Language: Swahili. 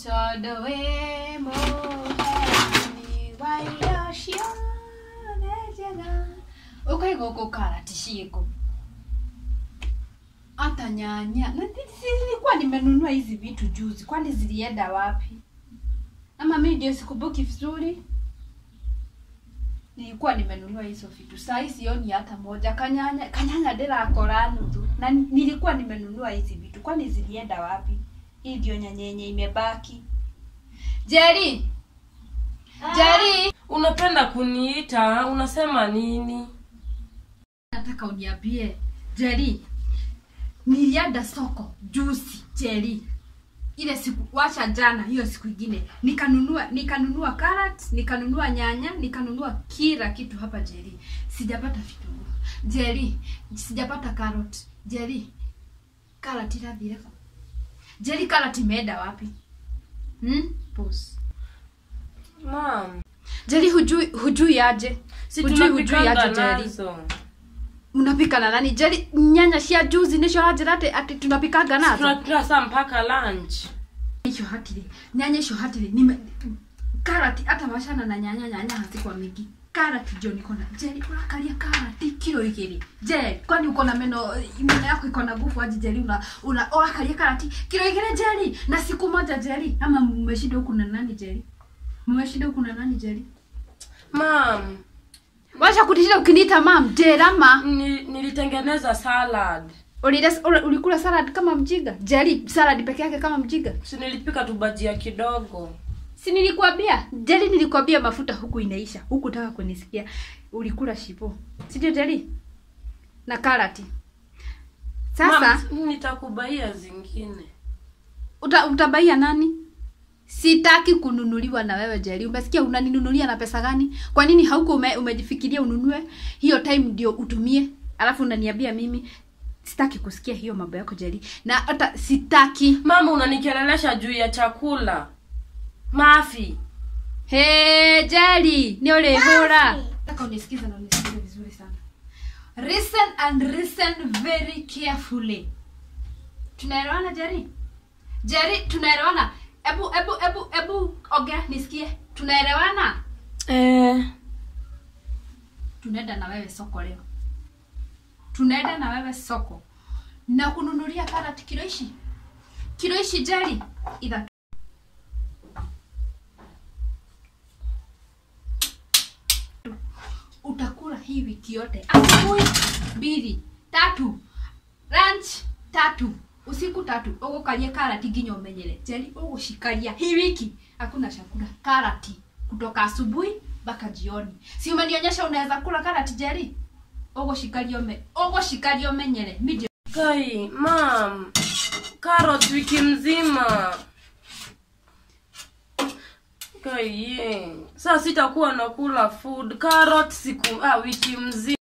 Todo we mohani wa icio njega. Ukaigua karati ciĩko. Hata nyanya. Na nilikuwa nimenunua hizi vitu juzi. Kwani zilienda wapi? Ama mimi ndio sikumbuki vizuri. Nilikuwa nimenunua hizo vitu. Saa hii sioni hata moja. Kanyanya ndĩrakora nuthu. Na nilikuwa nimenunua hizi vitu. Kwani zilienda wapi? Hii ndio nyanya yenye imebaki. Jerry. Jerry, Unapenda kuniita, unasema nini? Nataka uniambie Jerry. Nilienda soko juzi Jerry. Ile siku wacha jana, hiyo siku ingine nikanunua carrot, nikanunua nyanya, nikanunua kila kitu hapa Jerry. Sijapata vitunguu. Jerry, sijapata carrot. Jerry, carrot irathire kũ? Jerry, carrot imeenda wapi? Pause. Mom, Jerry, hujui aje? Si Hujui tunapikanga aje Jerry? nazo. Unapika na nani? Jerry, nyanya cia juzi nicio ũranjĩra atĩ tunapikaga nazo? Tunakula saa mpaka lunch. Icio hatirĩ. Nyanya icio hatirĩ. Nime karati hata wachana na nyanya, nyanya hazikuwa mingi. Karati ndio niko na. Jerry, urakaria karati kilo 2. Jerry, kwani uko na meno yako iko na nguvu aje Jerry? Una urakaria karati kilo 2 Jerry? Na siku moja Jerry, ama mmeshinda huku na nani Jerry? Mmeshinda huku na nani Jerry? Mom, Wacha kutishinda ukiniita mom, Jerama. Nilitengeneza salad. Ulikula salad kama mjinga? Jerry, salad peke yake kama mjinga? Si nilipika tu bajia kidogo. Si nilikuambia? Jerry, nilikuambia mafuta huku inaisha. Hukutaka kunisikia. Ulikula shipo. Si ndio Jerry? Na karati. Sasa Mom, nitakubaia zingine. Utabaia nani? Sitaki kununuliwa na wewe Jerry. Umesikia unaninunulia na pesa gani? Kwa nini hauko umejifikiria ununue? Hiyo time ndio utumie. Alafu unaniambia mimi sitaki kusikia hiyo mambo yako Jerry. Na hata sitaki. Mama, unanikelelesha juu ya chakula. Mafi. Hey Jerry, ni ole hora. Nataka unisikize na unisikize vizuri sana. Listen and listen very carefully. Tunaelewana Jerry? Jerry, tunaelewana? Ebu ongea nisikie. Tunaelewana? Tunaenda na wewe soko leo. Tunaenda na wewe soko. Na kununulia karati kilo ici. Kilo ici Jerry. Ithatũ. Utakula hii wiki yote. Asubuhi 2, 3, lunch 3, usiku 3. Ugukaria karati nginya umenyere. Jerry, ugucikaria hii wiki. Hakuna chakula. Karati kutoka asubuhi mpaka jioni. Si umenionyesha unaweza kula karati Jerry? Ugucikaria umenyere. Mimi Kai, mom. Carrot wiki mzima. Kai, yeah. Sasa sitakuwa nakula food. Carrot siku wiki mzima.